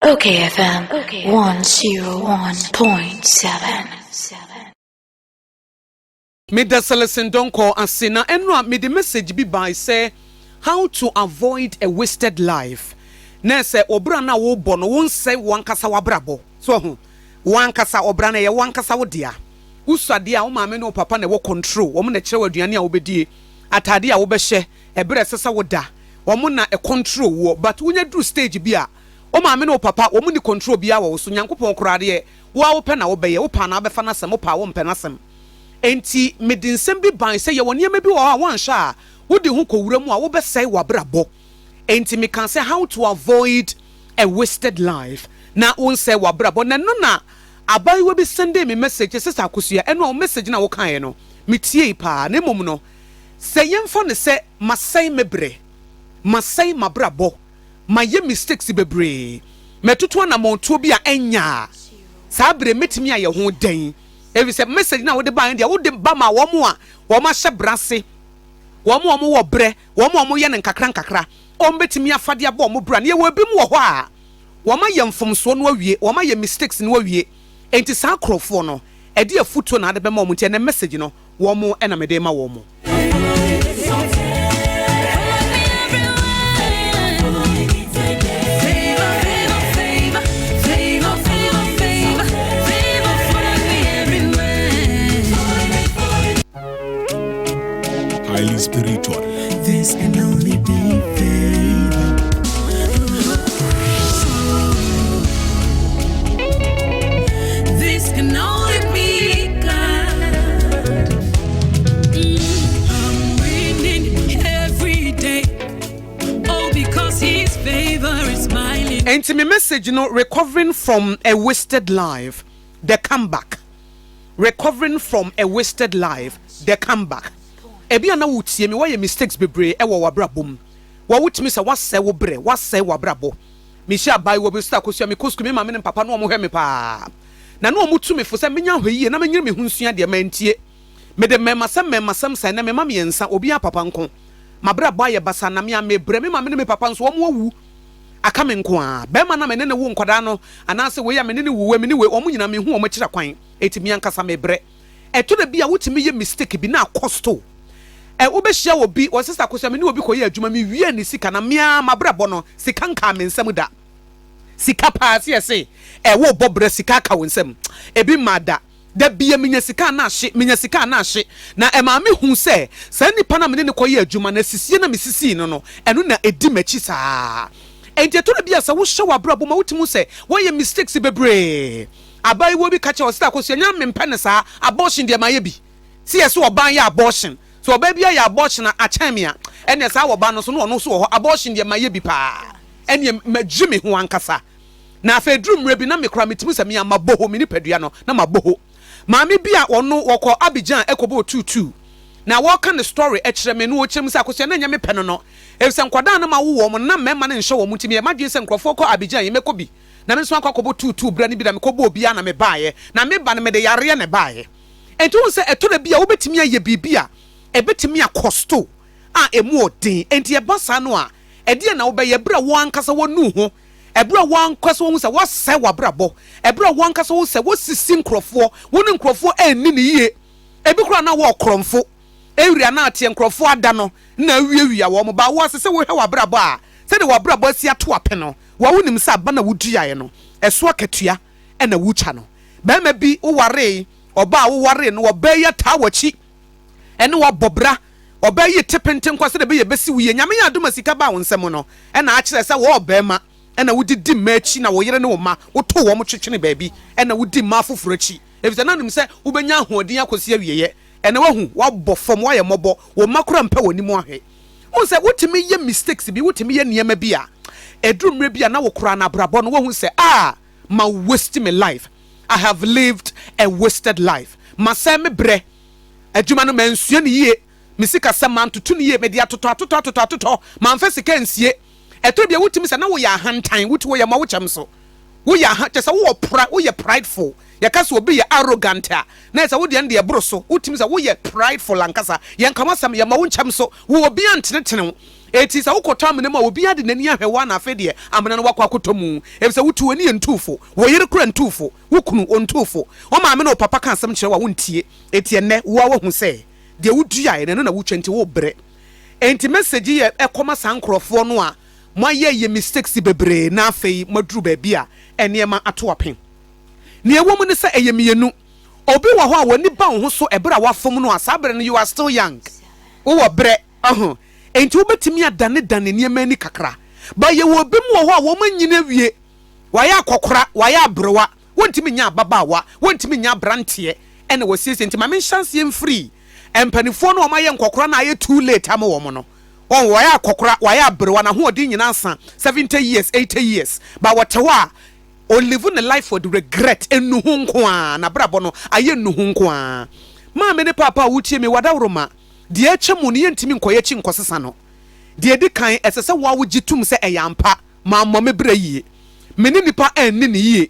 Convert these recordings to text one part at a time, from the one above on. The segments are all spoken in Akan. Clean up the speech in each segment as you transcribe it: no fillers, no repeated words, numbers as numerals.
Okay FM 101.7. Meda Celestine Donkor ase na ɛno a mede message bi bae sɛ how to avoid a wasted life na sɛ ɔbra no a wobɔ no wonsɛe wankasa w'abrabɔ so ho wankasa ɔbra no ɛyɛ wankasa wo dea. Wosua a, wo maame ne wo papa na ɛwɔ control. Wɔn na kyerɛ wo aduane a wobɛdie, atade a wobɛhyɛ, ɛberɛ ɛsɛ sɛ woda, wɔn na ɛcontrol woɔ. But wonya duru stage bi a, wo maame ne wo papa wɔn ni control biara wɔ wo so. Nyankopɔn koraa deɛ, wo a wopɛ na wobɛyɛ. Wopɛ na wobɛfa n'asɛm, wopɛ a wompɛ n'asɛm. Enti mede nsɛm bi ban sɛ yɛwɔ nneɛma bi wɔ hɔ a woanhwɛ a wode ho kɔwura mu a, wobɛsɛe w'abrabɔ. Enti meka sɛ how to avoid a wasted life na wonsɛe w'abrabɔ. Na ɛno na abayewa bi sendee me message sɛ Akosua, ɛno a wo message na wokaeɛ no metiei paa. Na mmom no, sɛ yɛmfa no sɛ masɛe me berɛ, masɛe m'abrabɔ, mayɛ mistakes bebree, mɛtoto anammɔntuo bi a ɛnya a, saa berɛ mɛtumi ayɛ ho dɛn? Ɛfiri sɛ message na wode baeɛ deɛ, wode ba ma wɔn a wɔn ahyɛ bra ase, wɔn a wɔwɔ berɛ, wɔn a wɔyɛ no nkakra nkakra, wɔn bɛtumi afa de abɔ wɔn bra. Na yɛwɔ ebi mu wɔ hɔ a wɔn ayɛ mfomsoɔ no awie, wɔn ayɛ mistakes no awie. Enti saa nkurɔfoɔ no, ɛde afutuo na ade bɛma wɔn. Nti ɛnɛ message no, wɔn ɛna mede ma wɔn mo. Favor, favor, favor, favor, favor, favor, follow me everywhere. Highly spiritual. This can only be favor. This can only be God. I'm winning every day. Oh, because His favor is smiling. Enti me message no, recovering from a wasted life, the comeback. Recovering from a wasted life, the comeback. Ebi a na wotie me, wɔyɛ mistakes bebree ɛwɔ w'abrabɔ mu. Wɔ wotumi sɛ wasɛe wo berɛ, wasɛe w'abrabɔ. Mehyia abaayewa bi sɛ Akosua, mekɔ sukuu, me maame ne papa na ɔmo hwɛ me paa na ɔmo tu me fo sɛ menya ahwɛ yie na menyere me ho nsua deɛ. Mantie. Mede mmɛmasɛm mmɛmasɛm sɛn na mema mmiɛnsa obiara papa nko. Mabrabɔ ayɛ basa na me a mebrɛ. Me maame ne me papa nso wɔn awu aka me nko a. Bɛrima na me ne ne wo nkwadaa no anaasɛ wei a me ne ne wo wei, me ne wei, wɔn nyinaa mehu wɔn akyira kwan. Eti me ankasa mebrɛ. Ɛtɔ da bi a wotumi yɛ mistake bi na akɔsto ɛ. Wobɛhyia wɔ bi wɔ sisa Akosua, me ne obi kɔyɛ adwuma, me wie ne sika na mmea mabrabɔ no sika nkaa me nsam da. Sika paa se yɛse ɛwɔ bɔ brɛ, sika aka wo nsam ebi mmaa da. Da bia menya sika na ahye, menya sika na ahye. Na ɛmaa me hu sɛ saa nipa na me ne ne kɔyɛ adwuma na sisie na mesisii no, ɛno na ɛdi m'akyi saa. Enti ɛtɔ da bi a sɛ wohyɛ w'abrabɔ ma wotumi sɛ wɔyɛ mistakes bebree. Abayewa bi ka kyerɛ wɔ sɛ Akosua nya mempɛ ne saa abortion deɛ, mayɛ bi si yɛ sɛ ɔban yɛ abortion so, ɔbaa bi ayɛ abortion a akyɛn me a, ɛnna saa ɔbaa no so na ɔno nso wɔ hɔ. Abortion deɛ mayɛ bi paa, ɛnneɛ magye me ho ankasa. Na afei duru mmerɛ bi na mekora metumi sɛ mea mabɔ hɔ me nipadua no na mabɔ hɔ. Maame bi a ɔno wɔkɔ Abidjan ɛkɔbɔ tutu na wɔka ne story ɛkyerɛ me no, wɔkyerɛ mu sɛ Akosua na ɛnyɛ me pɛ no, efisɛ nkwadaa no ma wo wɔn na mmarima no nhyɛ wɔn. Nti meyɛ madwene sɛ nkurɔfoɔ kɔ Abidjan yi, mɛkɔ bi na me nso akɔ akɔbɔ tutu berɛ no bi. Na mekɔbɔ obiara na mebaeɛ, na meba no mede yareɛ na ɛbaeɛ. Enti wohu sɛ ɛtɔ da bi a wobɛtumi ayɛ biribi a ɛbɛtumi akɔsto a ɛmu ɔden. Enti ɛba saa no a, ɛdeɛ na wobɛyɛ ɛberɛ a wɔn ankasa wɔnu ho, ɛberɛ a wɔn ankasa wɔhu sɛ wɔasɛe w'abrabɔ, ɛberɛ a wɔn ankasa wɔhu sɛ wɔsisi nkurɔfoɔ, wo ne nkurɔfoɔ ɛnni ne yie, ebi koraa na wɔ korɔmfo ewia na ateɛ nkurɔfoɔ ada no na awiawia wɔn ba wo ase sɛ wohwɛ w'abrabɔ a, sɛdeɛ w'abrabɔ asi ato apɛ no, wɔn wonim sɛ aba na woduaeɛ no ɛso akatua ɛna wotwa no. Bɛrima bi wowaree, ɔbaa wowaree no, ɔbaa yi ataa w'akyi ɛne wabɔ bra, ɔbaa yi te penten kɔ sɛdeɛ ɛbɛyɛ bɛsi wo yie. Nyame yɛ adom a sika baa wo nsɛm no, ɛna akyerɛ sɛ wɔɔ bɛrima ɛna wodidi mmaa akyi na wo yere ne wo ma wotoo wɔn twetwene baabi ɛna wodi mmaa foforɔ akyi, efisɛ na nim sɛ wobɛnya ahoɔden akɔsi awieɛ. Ɛna wahu wabɔ fam, wayɛ mmɔbɔ, wo mma kora mpɛ w'anim ahwɛ. Wohu sɛ wotumi yɛ mistakes bi, wotumi yɛ nneɛma bi a ɛduru mmerɛ bi a na wo koraa no abrabɔ no wahu sɛ, ah, ma waste me life, I have lived a wasted life. Masɛe me berɛ, adwuma no mansua no yie, me sika sɛ mantoto no yie, mede atotɔ atotɔ atotɔ atotɔ, mamfa sika nsie. Ɛtɔ bi a wotumi sɛ na woyɛ ahantan, wotu woyɛ ma wo kyɛm so. Woyɛ aha, kyerɛ sɛ wowɔ pra, woyɛ prideful. Yɛka sɛ obi yɛ arrogant a, na ɛsɛ wo deɛ no deɛ ɛboro so. Wotumi sɛ woyɛ prideful ankasa. Yɛnka w'asɛm, yɛmma wo nkyɛm so. Wo obiara ntenetene wo. Enti sɛ wokɔtɔ amena mu a, obiara de n'ani ahwɛ wo ara na afei deɛ amena no woakɔ akɔtɔ mu. Efisɛ wotu w'ani yɛ ntuufo. Wo yere koraa ntuu fo. Wo kunu, ɔntuu fo. Wo maame ne wo papa ka asɛm kyerɛ wo a, wontie. Enti ɛnnɛ, wo ara woahu sɛ deɛ woduaeɛ no, ɛno na wotwa nti worebrɛ. Enti message yi yɛ ɛkɔma saa nkorɔfoɔ no a moayɛ yɛ mistakes bebree na afei moaduru baabi a nneɛma ato apen. Nea ɛwɔ mu ne sɛ ɛyɛ mmienu. Obi wɔ hɔ a w'ani ba wo ho so ɛberɛ a woafom no a, saa berɛ no you are still young. Wowɔ berɛ, ɔho, enti wobɛtumi adanedane nneɛma ani kakra. But yɛwɔ ebinom wɔ hɔ a wɔanyini awie, wɔayɛ akɔkora, wɔayɛ aberewa, wɔntumi nyɛ ababaawa, wɔntumi nyɛ aberanteɛ ɛna wɔasiesie. Nti ma menhyɛ aseɛ mfiri mpaninfoɔ no a wɔayɛ nkɔkora na ayɛ too late ama wɔn no. Wɔn, wɔayɛ akɔkora, wɔayɛ aberewa, n'ahoɔden nyinaa asa, 70 years, 80 years, but wɔte hɔ a, ɔlive ne life with regret, nnuho nko ara, n'abrabɔ no ayɛ nnuho nko ara. Maame ne paapa a wotie me, w'adaworoma, deɛ atwa mu no yɛntumi nkɔ yɛn akyi nkɔsesa no. Deɛ ɛdi kan, ɛsɛ sɛ wo ara wogye tom sɛ ɛyɛ ampa, mammɔ me bra yie, me ne nnipa anni no yie,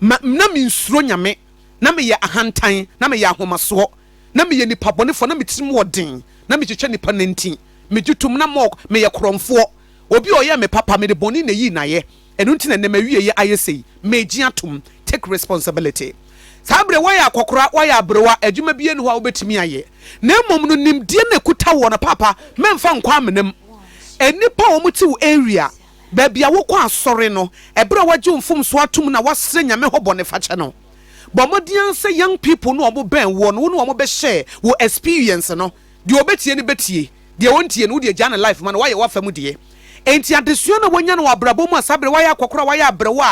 ma, na mensuro Nyame, na meyɛ ahantan, na meyɛ ahomasoɔ. Na meyɛ nipa bɔnefoɔ, na me tirim wɔ den, na metwitwa nnipa nantin. Megye tom, na mɔ, meyɛ korɔmfoɔ. Obi a ɔyɛɛ me papa, mede bɔne na eyii no ayɛ. Ɛno nti na nnɛ m'awieeɛ ayɛ sei. Megye atom. Take responsibility. Saa berɛ yi, woayɛ akɔkora, woayɛ aberewa, adwuma biara nni hɔ a wobɛtumi ayɛ. Na mmom no, nimdeɛ no a ɛkuta woɔ no, paapa, mɛmfa nkɔ amena mu. Nnipa a wɔte wo area, baabi a wokɔ asɔre no, ɛberɛ a woagye wo mfomsoɔ atom na woasrɛ Nyame hɔ bɔnefakyɛ no, Bɔ mmɔden ara sɛ young people no a wɔn bɛn woɔ no wo ne wɔn bɛ share wo experience no. Deɛ ɔbɛtie no bɛtie, deɛ ɔntie no wo deɛ gyaa ne life ma no, woayɛ w'afa mu deɛ. Enti adesua no a woanya no wɔ abrabɔ mu a saa berɛ woayɛ akɔkora, woayɛ aberewa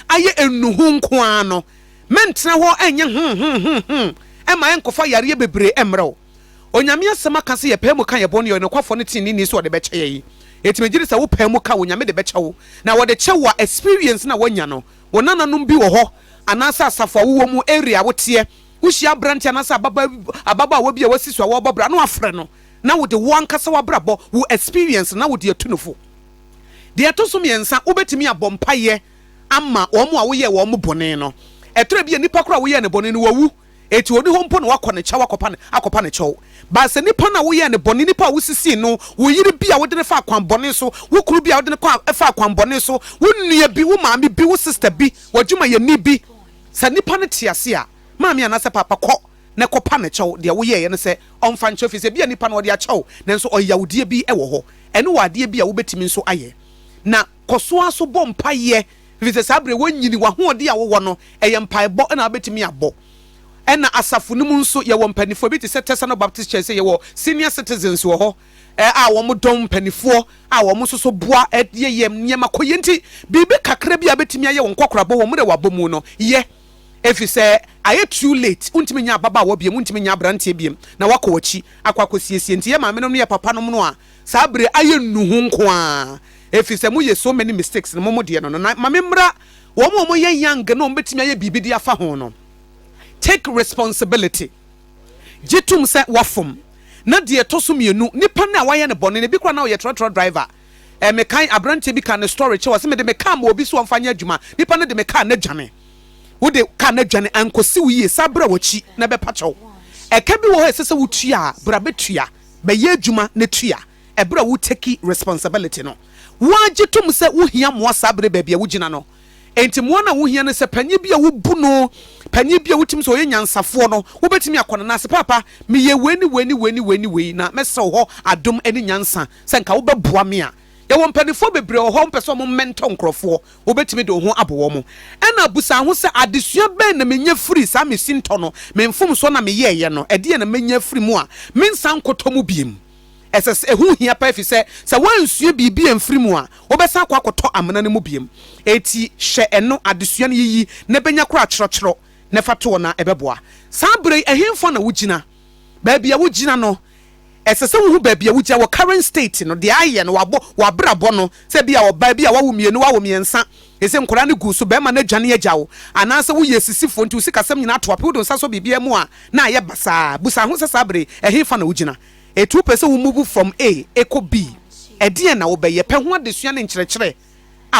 a ayɛ nnuho nko ara no, mɛntena hɔ nyɛ hmm hmm hmm hmm mma ɛnkɔfa yareɛ bebree mmrɛ wo. Onyame asɛm aka sɛ yɛpae mu ka yɛn bɔne a, ɔyɛ nokwafoɔ ne teneneeni sɛ ɔde bɛkyɛ yɛn. Enti megye di sɛ wopae mu ka a, Onyame de bɛkyɛ wo. Na ɔde kyɛ wo a, experience no a woanya no, Wo nananom bi wɔ hɔ anaasɛ asafo a wowɔ mu, area a woteɛ, wohyia aberante anaasɛ ababaawa bi a wasi so a wɔrebɔ bra na woafrɛ no na wode wo ankasa w'abrabɔ, wo experience na wode atu no fo. Deɛ ɛto so mmiɛnsa, wobɛtumi abɔ mpaeɛ ama wɔn a woyɛɛ wɔn bɔne no. Ɛtɔ da bi a nipa korɔ a woyɛɛ no bɔne no wawu. Enti ɔni hɔ mpo na woakɔ ne kyɛw akɔpa no akɔpa ne kyɛw. But sɛ nipa no a woyɛɛ no bɔne, nipa a wosisii no, wo yere bi a wode no faa kwan bɔne so, wo kunu bi a wode no kɔ faa kwan bɔne so, wo nua bi, wo maame bi, wo sister bi, w'adwumayɛni bi, sɛ nipa no te ase a, maame anaasɛ paapa kɔ na kɔpa no kyɛw, deɛ woyɛeɛ no sɛ ɔmfa nkyɛ wo, ɛfiri sɛ ebia nipa no ɔde akyɛ wo, nanso ɔyawdeɛ bi wɔ hɔ. Ɛno wɔ adeɛ bi a wobɛtumi nso ayɛ. Na kɔ so ara nso bɔ mpaeɛ Efisɛ saa bere woanyini, w'ahoɔden a wowɔ no, ɛyɛ mpaebɔ na wobɛtumi abɔ. Ɛna asafo no mu nso, yɛwɔ mpanimfoɔ, ebi te sɛ Tesano Baptist Church sɛ yɛwɔ senior citizens wɔ hɔ a wɔn dɔm mpanimfoɔ a wɔn nso so boa yɛ yɛ nneɛma kɔ yie. Nti biribi kakra bi a wobɛtumi ayɛ wɔ nkɔkorabɔ wɔ mmerɛ wabɔ mu no, yɛ. Efisɛ ayɛ too late, wontumi nyɛ ababaawa biom, wontumi nyɛ aberanteɛ biom, na woakɔ w'akyi akɔ akɔsiesie. Nti yɛ maamenom ne yɛ papanom no a saa bere ayɛ nnuho nko ara efisɛ mo yɛ so many mistakes no mo mo deɛ no no na ma me mmra wɔn a wɔn yɛ young na wɔn bɛtumi ayɛ biribi de afa ho no. Take responsibility, gye tom sɛ wafom, na deɛ ɛtɔ so mmienu, nipa no a wayɛ no bɔne no ebi koraa na ɔyɛ trɔtrɔ driver. Eh, mekan aberanteɛ bi ka ne story kyɛ ɔse mede me car ma obi so ɔmfa nyɛ adwuma, nipa no de me car no adwane. Wode car no adwane ankɔsi wo yie, san bra w'akyi na bɛpa kyɛw. Ɛka bi wɔ hɔ a ɛsɛ sɛ wotua a, bra bɛtua. Bɛyɛ adwuma na tua ɛberɛ a wo take responsibility no. Wo ara gye tom sɛ wo hia mmoa saa berɛ baabi a wo gyina no. Enti mmoa no a wo hia no sɛ panin bi a wo bu no, panin bi a wo tumi sɛ ɔyɛ nyansafoɔ no, wo bɛtumi akɔ ne nan ase, Paapa, me yɛ wei ne wei ne wei ne wei ne wei na mɛsrɛ wo hɔ adom ne nyansa sɛ nka wo bɛboa me a. Yɛwɔ mpaninfoɔ bebree wɔ hɔ a wɔpɛ sɛ wɔn mentor nkorɔfoɔ. Wobɛtumi de wo ho abɔ wɔn. Ɛna bisa ho sɛ, 'Adesua bɛn na menya firii saa me sintɔ no, me mfomsoɔ no a meyɛeɛ no? Ɛdeɛn na mɛnya afiri mu a mensan nkɔtɔ mu bio? Ɛsɛ sɛ, ɛho hia paa ɛfiri sɛ, sɛ woansua biribi amfiri mu a, wobɛsan akɔ akɔtɔ amena no mu bio. Enti hwɛ ɛno, adesua no yiyi na bɛnya koraa kyerɛkyerɛ na fa to hɔ na ɛbɛboa. Saa berɛ yi, ɛhefa na wogyina? Baabi a wogyina no, Ɛsɛ sɛ wohu baabi a wogyina wɔ current state no, deɛ ayɛ no, wabɔ, w'abrabɔ no, sɛ ebia ɔbaa bi a wawo mmienu, wawo mmiɛnsa, ɛsɛ nkwadaa no gu so, barima no adwane agya wo, anaasɛ woyɛ sisifoɔ nti wo sikasɛm nyinaa ato ape, wode wo nsa sɔ biribiara mu a na ayɛ basaa. Busa ho sɛ saa bere yi, ɛhefa na wogyina? Eti wopɛ sɛ wo move from A kɔ B, ɛdeɛn na wobɛyɛ? Pɛ ho adesua ne nkyerɛkyerɛ.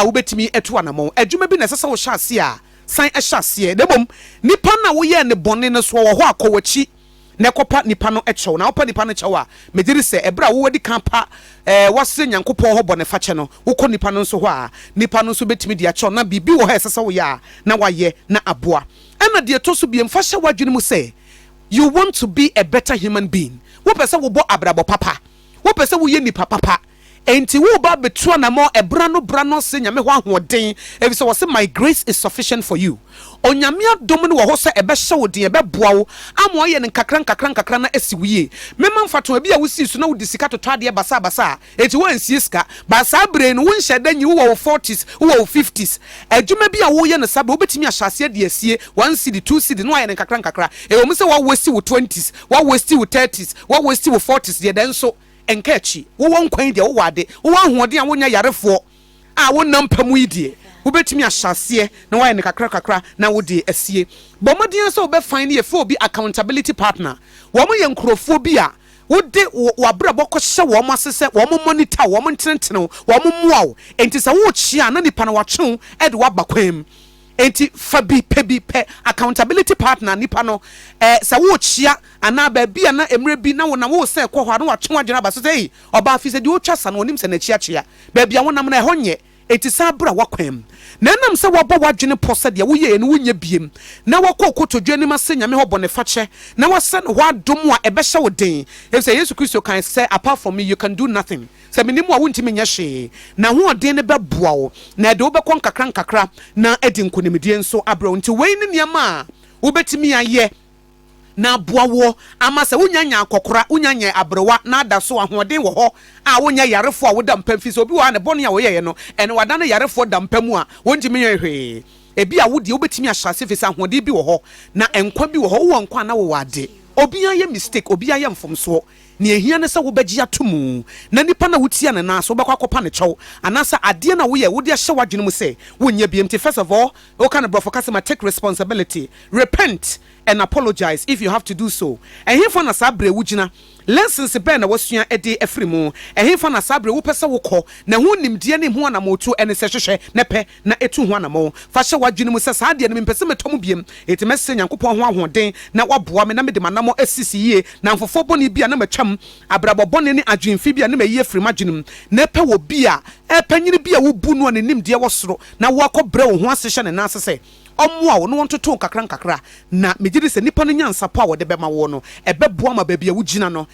a wobɛtumi atu anammɔn. Adwuma bi na ɛsɛ sɛ wohyɛ aseɛ a, san hyɛ aseɛ. Na mmom, nipa no a woyɛɛ no bɔne no, so ɔwɔ hɔ a, kɔ w'akyi na kɔpa nipa no kyɛw. Na wopa nipa no kyɛw a, megye di sɛ ɛberɛ a wowadi kan pa ɛɛ woasrɛ Nyankopɔn hɔ bɔnefakyɛ no, wokɔ nipa no nso hɔ a, nipa no nso bɛtumi de akyɛ wo. Na biribi wɔ hɔ a ɛsɛ sɛ woyɛ a, na woayɛ na aboa. Ɛna deɛ ɛtɔ so bio, fa hyɛ w'adwene mu sɛ, you want to be a better human being. Wopɛ sɛ wobɔ abrabɔ papa. Wopɛ sɛ woyɛ nipa papa. Enti woreba abɛtu anammɔn ɛberɛ ano berɛ ano ase Nyame hɔ ahoɔden, efisɛ wɔse my grace is sufficient for you. Onyame adom no wɔ hɔ sɛ ɛbɛhyɛ wo den, ɛbɛboa wo ama woayɛ no nkakra nkakra nkakra na asi wo yie. Mema mfatoho, ebia wosii so na wode sika totɔ adeɛ basaa basaa, enti woansie sika. But saa berɛ yi no wonhyɛɛ da nyi, wowɔ wo forties, wowɔ wo fifties. Adwuma bi a woreyɛ no saa berɛ yi, wobɛtumi ahyɛ aseɛ de asie one cedi, two cedi na woayɛ no nkakra nkakra. Ɛwɔ mu sɛ woawasti wo twenties, woawasti wo thirties, woawasti wo forties deɛ, nanso Nka akyi. Wowɔ nkwa yi deɛ, wowɔ ade. Wowɔ ahoɔden a wonyɛ yarefoɔ a wonna mpa mu yi deɛ, wobɛtumi ahyɛ aseɛ na woayɛ no kakra kakra na wode asie. Bɔ mmɔden ara sɛ wobɛ find yɛfrɛ obi accountability partner. Wɔn yɛ nkorɔfoɔ bi a wode w'abrabɔ kɔhyɛ wɔn ase sɛ wɔn monitor wo, wɔn ntenetene wo, wɔn mmoa wo. Enti sɛ worekyea a na nipa no watwe wo de wo aba kwan mu. Enti fa bi, pɛ bi, pɛ accountability partner, nipa no, eh, sɛ worekyea anaa baabi a na mmerɛ bi na wonam woresɛn kɔ hɔ a na watwe w'adwene aba so sɛ ei, ɔbaa firi sɛ deɛ ɔretwa sa no ɔnim sɛ n'akyi akyea, baabi a wonam no ɛhɔ nyɛ, enti san bra w'akwan mu. Na ɛnam sɛ woabɔ w'adwene pɔ sɛ deɛ woyɛeɛ no wonyɛ biem, na woakɔ wo kotodwe anim asrɛ Nyame hɔ bɔnefakyɛ, na woasrɛ no hɔ adom a ɛbɛhyɛ wo den, ɛfiri sɛ Yesu Kristo kae sɛ apart from me you can do nothing. Sɛ menni mu a, wuntumi nyɛ hwee. N'ahoɔden no bɛboa wo, na ɛde wo bɛkɔ nkakrankakra na adi nkonimdie nso abrɛ wo. Nti wei ne nneɛma a wobɛtumi ayɛ na aboa woɔ ama sɛ wonya nyɛ akɔkora, wonya nyɛ aberewa na ada so ahoɔden wɔ hɔ a wonyɛ yarefoɔ a woda mpa mfiri sɛ obi wɔ hɔ a ne bɔne a ɔyɛeɛ no ɛno wadane yarefoɔ da mpa mu a wɔntumi nyɛ hwee. Ebia wo deɛ wobɛtumi ahyɛ ase firi sɛ ahoɔden bi wɔ hɔ na nkwa bi wɔ hɔ. Wowɔ nkwa a na wowɔ ade. Obiara yɛ mistake, obiara yɛ mfomsoɔ. Nea ehia ne sɛ wobɛgye ato mu, na nipa no a wutia no nan so wobɛkɔ akɔpa no kyɛw, anaasɛ adeɛ no a woyɛ wode ahyɛ w'adwene mu sɛ wonyɛ bio. Nti first of all, woka no borɔfo kasa mu a, take responsibility, repent and apologize if you have to do so. Ɛhefa na saa bere wugyina? Lessons bɛn na woasua de afiri mu? Ɛhefa na saa bere wopɛ sɛ wokɔ? Na ɛho nimdeɛ ne ho anammɔntuo ne sɛ hwehwɛ na pɛ na tu ho anammɔn. Fa hyɛ w'adwene mu sɛ saa adeɛ no mempɛ sɛ mɛtɔ mu biom, enti mɛsrɛ Nyankopɔn ho ahoɔden na waboa me na mede m'anammɔn asisi yie, nnamfofoɔ bɔne bi a na matwam, abrabɔ bɔne ne adwenfi bi a na mayi afiri m'adwene mu, na pɛ wɔ bi a, panyini bi a wobu no a ne nimdeɛ wɔ soro na woakɔbrɛ wo ho ase hyɛ ne nan ase sɛ ɔmmoa wo na ɔntoto wo nkakrankakra, na megye di sɛ nnipa no nyansapɔ a wɔde bɛma woɔ no, ɛbɛboa ma baabi a wogyina no,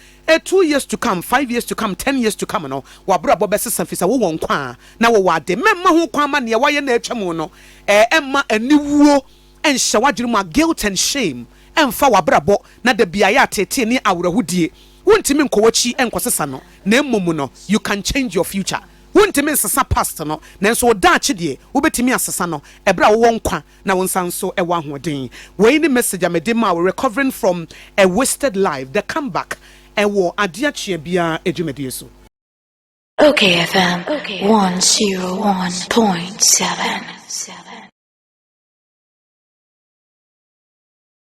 2 years to come, 5 years to come, 10 years to come no, w'abrabɔ bɛsesa firi sɛ wowɔ nkwa a na wowɔ ade. Mɛmma ho kwan ma nea woayɛ na atwa mu no ɛmma aniwuo nhyɛ w'adwene mu a guilt and shame ɛmfa w'abrabɔ na da biara yɛ ateetee ne awerɛhodie. Wontumi nkɔ w'akyi nkɔsesa no, na mmom no, you can change your future. Wontumi nsesa past no, nanso wo daakye deɛ, wobɛtumi asesa no ɛberɛ a wowɔ nkwa na wo nsa nso ɛwɔ ahoɔden. Wei ne message a mede maa wo, Recovering from a Wasted Life, The Comeback, ɛwɔ Adeɛ Akyea Biara dwumadie so. Okay FM 101.7.